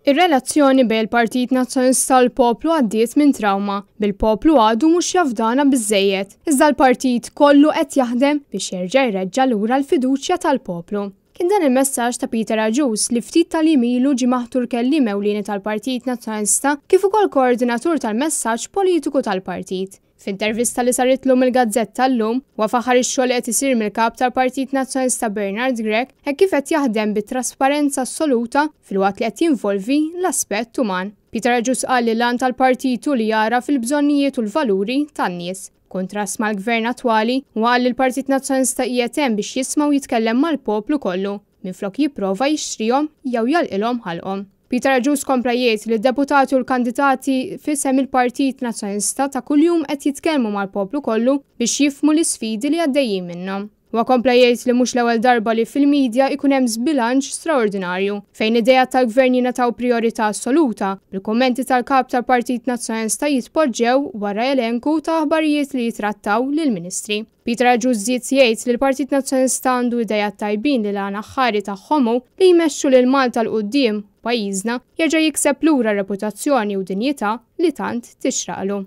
Ir-relazzjoni bejn il-Partit Nazzjonalista u l-poplu għaddiet minn trawma, bil-poplu għadu mhux jafdana biżżejjed, iżda l-partit kollu qed jaħdem biex jerġa' jreġġa' lura l-fiduċja tal-poplu. Kien dan il-messaġġ ta' Peter Agius li ftit tal-jiem ilu ġie maħtur kelliem ewlieni tal-Partit Nazzjonalista kif ukoll koordinatur tal-messaġġ politiku tal-partit. F'intervista li saritlu mill-gazzetta llum, huwa faħħar ix-xogħol li qed isir mill-Kap tal-Partit Nazzjonalista Bernard Grech hekk kif qed jaħdem bi trasparenza assoluta filwaqt li qed jinvolvi l-aspett uman. Peter Agius qal li l-għan tal-partit hu li jagħraf il-bżonnijiet u l-valuri tan-nies. B'kuntrast mal-Gvern attwali, huwa qal li l-Partit Nazzjonalista qiegħed hemm biex jisma' u jitkellem mal-poplu kollu, minflok jipprova jixtrihom jew jagħlqilhom ħalqhom. Peter Agius kompla jgħid li d-deputati u l-kandidati f'isem il-Partit Nazzjonalista ta' kuljum qed jitkellmu mal-poplu kollu biex jifhmu l-isfidi li għaddejjin minnhom. Huwa kompla jgħid li mhux l-ewwel darba li fil-media jkun hemm żbilanċ straordinarju, fejn ideat tal-Gvern jingħataw prijorità assoluta, bil-kummenti tal-Kap tal-Partit Nazzjonalista jitpoġġew wara elenku ta' aħbarijiet li jitrattaw lill-Ministri. Peter Agius żied jgħid li l-Partit Nazzjonalista għandu ideat tajbin li l-għan aħħari tagħhom hu li jmexxu lil Malta 'l quddiem u pajjiżna jerġa' jikseb lura r-reputazzjoni u dinjità li tant tixraqlu.